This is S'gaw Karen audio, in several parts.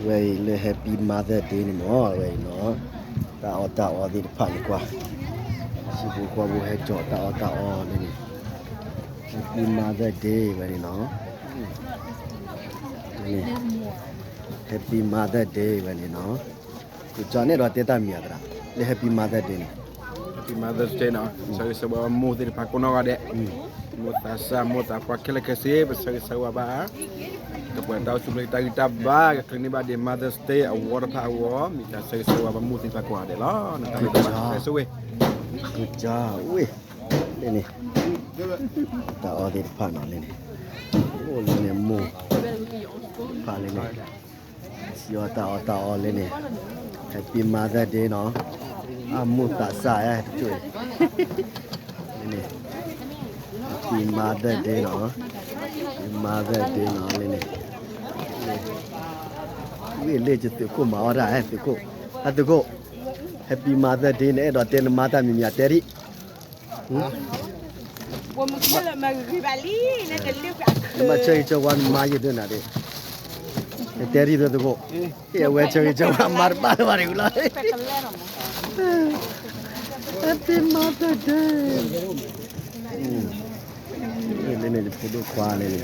ဝဲအံၤလၢ Happy Mother Day န့ၣ်မ့ၢ် ဝဲအံၤနီၤ, တၢ်အီၣ်တၢ်အီသ့ၣ်တဖၣ်န့ၣ်ကွၢ်, ဟံၣ်ဖိဃီဖိဟဲကၠီၤတၢ်အီၣ်တၢ်အီန့ၣ်န့ၣ်, Happy Mother Day ဝဲန့ၣ်နီၤ, Happy Mother Day ဝဲန့ၣ်နီၤ, ကၠီန့ၣ်ဒီးတဲတၢ်မံၤအသရၣ် လၢ Happy Mother Day န့ၣ်, Happy Mother's Day နီၤ, ဆၢဂ့ၤဆၢဝါမိၢ်သ့ၣ်တဖၣ်ကိးနီၢ်ဂၤဒဲး, မိၢ်သးစၢ် မိၢ်သးပှၢ်ခဲလၢာ်ခဲဆ့ ပဆၢဂ့ၤဆၢဝါဘၣ် ကပှဲၤတၢ်အိၣ်ဆူၣ်အိၣ်ချ့တၢ်ဂံၢ်တၢ်ဘါ ကချုးန့ၢ်ဘၣ်ဒံး Mother's Day အဝီတဖၣ်အဂီၢ် မ့ၢ်တၢ်ဆၢဂ့ၤဆၢဝါဘၣ်မိၢ်သ့ၣ်တဖၣ်ကိးဂၤဒဲးလီၤ. နတၢ်မ့ၢ်တၢ်ဆိၣ်ဂ့ၤ, ကစၢ်ဝ့ၢ်, လၢန့ၣ်, တၢ်အီၣ်သ့ၣ်တဖၣ်နီၤလၢန့ၣ်, အိၣ်လၢန့ၣ်မိၢ်, ဖးလၢန့ၣ်, စံးအီၤတၢ်အီၣ်တၢ်အီလၢန့ၣ်, Happy Mother Day နီၤ, အမိၢ်သးစၢ်တကၠိၣ်အံၤ လၢန့ၣ်, Happy Mother Day နီၤ, Happy Mother Day နီၤလၢန့ၣ်, ဝ့ၢ်လၢယသုးခိၣ်မၤအီၣ်တၢ် သုးခိၣ်, အသုးခိၣ်, Happy Mother Day န့ၣ် အဲၣ်ဒိးတဲနမါတၢ်မံၤမံၤ တဲဒံး, နဘၣ်ဆၢဂ့ၤဆၢဝါနမါယဲၢ်ဒၣ်နၤဒၣ်, တဲဒံးသုးခိၣ်, အဝဲဆၢဂ့ၤဆၢဝါမါတဘၣ်လၢၤဘၣ်န့ၣ်လီၤ, Happy Mother Day လၢန့ၣ် ဖိဒိၣ်ခွါလၢန့ၣ်,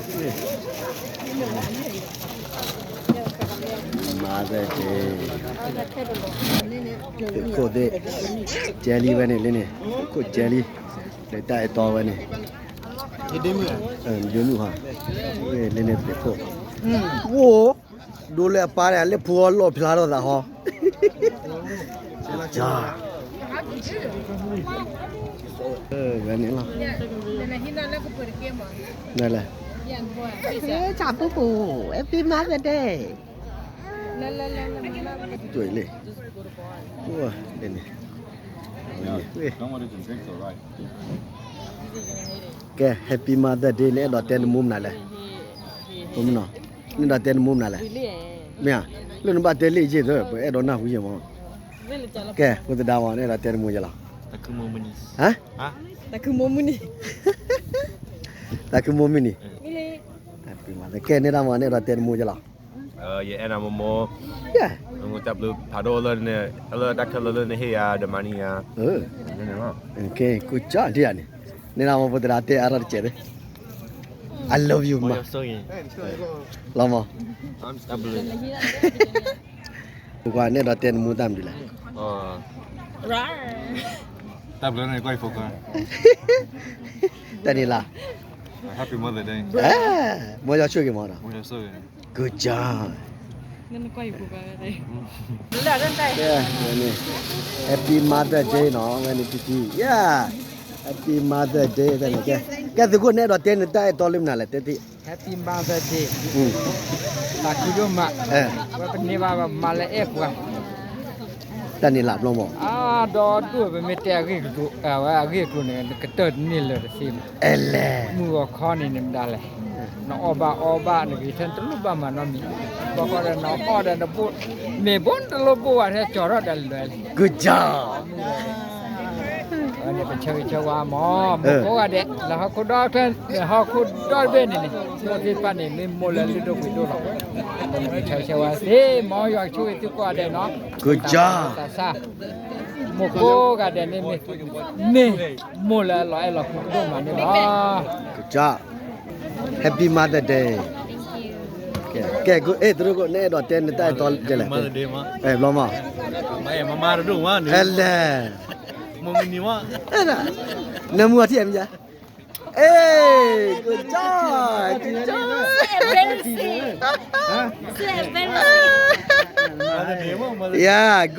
Mother Day, သုးခိၣ်သ့ၣ်, ကဲလံဝဲန့ၣ်လၢန့ၣ်, သုးခိၣ်ကဲလံ, လၢတၢ်အဲၣ်တီဝဲန့ၣ်, ဒ့မုၣ်ဟါ, လၢန့ၣ်သုးခိၣ်, အိၣ်, ဒိလၢအပၢ်န့ၣ် လၢဖိအလီၢ်ဖျါထီၣ်သးဟီ ကၠီ, ဝဲန့ၣ်လီၤ, နလဲၤ, ဆၣ်ပူပူ, Happy Mother's Day, ကၠိလံ, န့ၣ်, ကဲ Happy Mother's Day န့ၣ် အဲၣ်ဒိးတဲနမိၢ်မနုၤလဲၣ်, နအဲၣ်ဒိးတဲနမိၢ်မနုၤလဲၣ်, မ့ၢ်ဧါ, လၢနဘၣ်တဲလံယ့ၢ်သၢ ပအဲၣ်ဒိးနၢ်ဟူယ့ၢ်မး, ကဲ ဖိသဒါမး နအဲၣ်ဒိးတဲနမိၢ်ယဲလီၤ, ဟါ, တၢ်ခုမိၢ်မုၢ်နံၤ, တၢ်ခုမိၢ်မုၢ်နံၤ, ကဲ န့ၣ်တၢ်မး နအဲၣ်ဒိးတဲနမိၢ်ယဲလီၤ, ယအဲၣ်နၤမိၢ်မိၢ်, တၢ်ဘျုးဖးဒိၣ်လၢ, လၢတၢ်ခဲလၢာ်လၢနဟ့ၣ်ယၤ the money ဧါ, ကစၢ်ဒ်ယၤန့ၣ်, န့ၣ်တၢ်မး ဖိသဒါတဲအါထီၣ်တစဲးသ့, I love you မး, လီၤမး, ပကွၢ် နအဲၣ်ဒိးတဲနမိၢ်တၢ်မနုၤလဲၣ်, တၢ်ဘျုးန့ၣ်ကွၢ်အံၤဖိခွါ, တၢ်န့ၣ်လီၤ, မိၢ်ယွၤဆိၣ်ဂ့ၤမးဒီး, ကစၢ်, Happy Mother's Day နီၤ ဝဲန့ၣ် ပံပံ, yeah, Happy Mother's Day တၢ်န့ၣ်, ကဲ ကဲ သုးခိၣ် နအဲၣ်ဒိးတဲနတၢ်အဲၣ်တီလၢမနုၤလဲၣ် တဲတ့ၢ်, Happy Mother's Day, သးခုဒိၣ်မး, ဝဲပန့ၢ်ဘၣ်ပမါလၢအဲၣ်ပှၤ တၢ်န့ၣ်လီၤ ဘျီမး, ဒီးဒိၣ်ပမ့ၢ်တဲအဂ့ၢ်အကျိၤ, အဝဲအဂ့ၢ်အကျိၤန့ၣ် နကတၢၢ်တန့ၢ်လၢၤတသ့ဘၣ်, အဲလဲၣ်, မုၢ်ဂီၤခီန့ၣ် နမတၤလဲၣ်, နအီၣ်ဘၣ်အီဘၣ် နဂ့ၤထဲနတလိၣ်ဘၣ်မၤနီတမံၤ, ဘၣ်ဃီဒီးနအီၣ်ဒီးနဘိၣ်, မ့ၢ်ဘိၣ်နတလိၣ်ဘိၣ်ဝဲထဲကၠီၤထီၣ်ဒီးလွဲၢ်လံ, ကစၢ် အဝဲန့ၣ်ပဆၢဂ့ၤဆၢဝါမး, မိၢ်ကိးဂၤဒဲး လၢဟီၣ်ခိၣ်ဒီဖျၢၣ်, ဟီၣ်ခိၣ်ဒီတဘ့ၣ်န့ၣ်န့ၣ် မိၢ်သ့ၣ်တဖၣ်န့ၣ် မ့ၢ်မိၢ်လၢလုၢ်ဒိၣ်ပှ့ၤဒိၣ်လီၤ, ပဆၢဂ့ၤဆၢဝါသ့, မ်ယွၤကဆိၣ်ဂ့ၤသုကိးဂၤဒဲးနီၤ, ကစၢ်, မိၢ်ကိးဂၤဒဲးန့ၣ်မ့ၢ်, မ့ၢ်မိၢ်လၢအလီၤအဲၣ်လီၤကွံဒိၣ်မးန့ၣ်လီၤ, ကစၢ်, Happy Mother's Day, ကဲ ကဲ အဲၣ် တရူးကိး နအဲၣ်ဒိးတဲနတၢ်အဲၣ်တီတဲလဲၣ်, အဲ ဘျီမး, အဲလဲၣ်, နမူအထံၣ်အမံၤယါ, အဲ good job, good job, yeah, good job.